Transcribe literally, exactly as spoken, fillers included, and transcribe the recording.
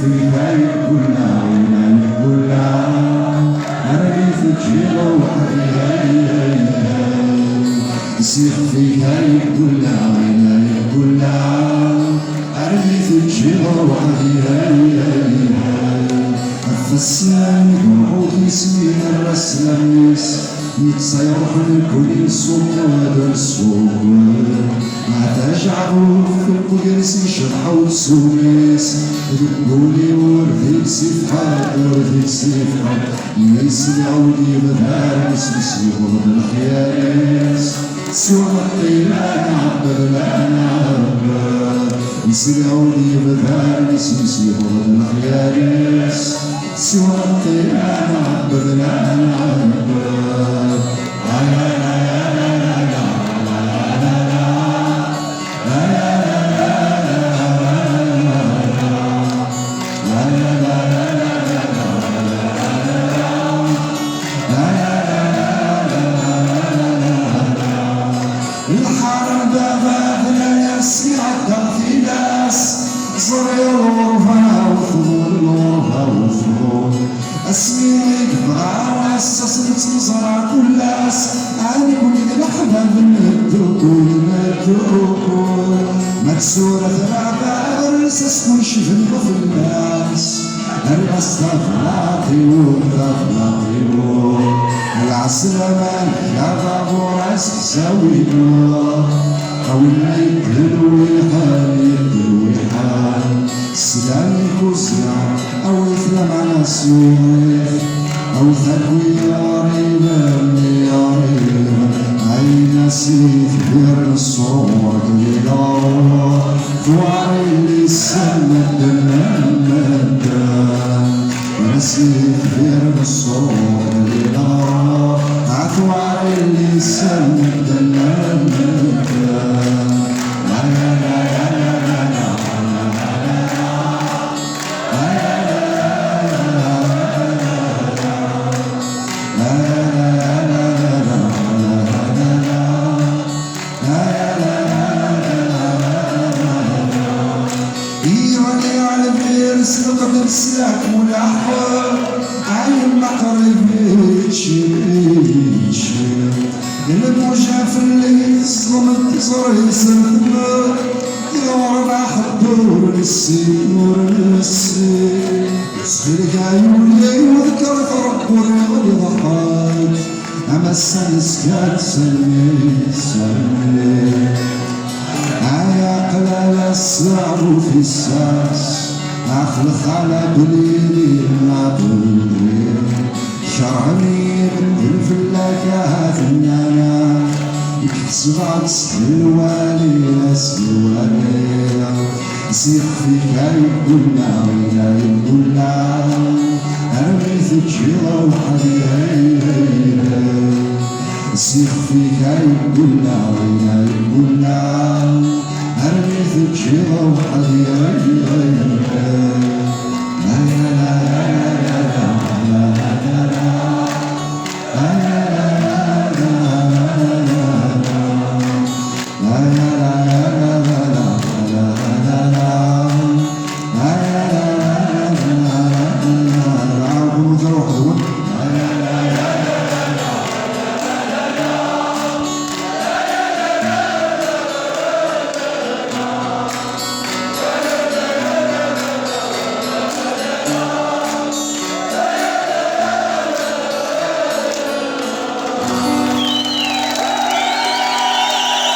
Fika yeggulleɛ, winna yeggulleɛ, armi teǧǧiḍ weḥd-i, hey, hey, hey. Ziɣ fika yeggulleɛ, winna yeggulleɛ, armi teǧǧiḍ weḥd-i, hey, hey, hey. Ɣef wass-nni i d-nɛudd isem-im, nerra sslam-is. Netta iruḥ nekkni nessukk-d, nessukk-d. Ɛad ajeɛbub deg wegris icebḥ uksum-is. Deg wul-iw ur d-iksif ḥedd, ur d-iksif ḥedd. Ma yesliɣ ul yebdar, isem-is yewweḍ-d lexyal-is. Siwa Meqqil nɛebbed, la nɛebbed. Yesliɣ ul yebdar, isem-is yewweḍ-d lexyal-is. Siwa Meqqil nɛebbed, la nɛebbed. Lḥaṛa n baba d layas iɛedda tilas, ẓriɣ lɣerba u tḍul, lɣerba u tḍul. Asmi i yebɣa wass-as nettemẓra kul ass, a nekkni d leḥbab n ddukul, n ddukul. Ma d tura terɛed aɣris-as kullec bniɣ fell-as. Rriɣ-as tablaṭ-iw, tablaṭ-iw. Lɛeslama n lbabur aseḥzaw-inu. A winna yeddelwiḥen, yeddelwiḥen. Sslam i Kuza, awit lameɛna s uɣrif. Awit akk iɣriben, iɣriben. Ayen-as i tbir n ṣṣur d lɣrur. Tuɣal yelli-s n medden, medden. Ayen-as i tbir n ṣṣur d lɣrur. Tuɣal yelli-s n medden, medden. Iɣli ɣer lbir s lqedd n sslam ulaḥ, ɛelmeɣ qrib yečči, yečči. Lmuja fell-i teẓdem tiẓri-s n tmurt, iɣreb aḥeddur ur nessin, ur nessin. Ttxil-k ay ul-iw ḍekker-it Ṛebbi ur iɣli ḍeqqet. Amassan zgan salmi, salmi. Ay aqlal assaɣ ufissas, ax lxala belli, belli. Kerhen-iyi medden fell-ak ahat nnan-ak, deg ḥesbeɣ-k s lwali, s lwali. Ziɣ fik ay gulleɣ, ay gulleɣ, armi teǧǧiḍ weḥd-i, ay, ay, ay. Ziɣ fik ay gulleɣ, ay gulleɣ, armi teǧǧiḍ weḥd-i, ay, ay, ay.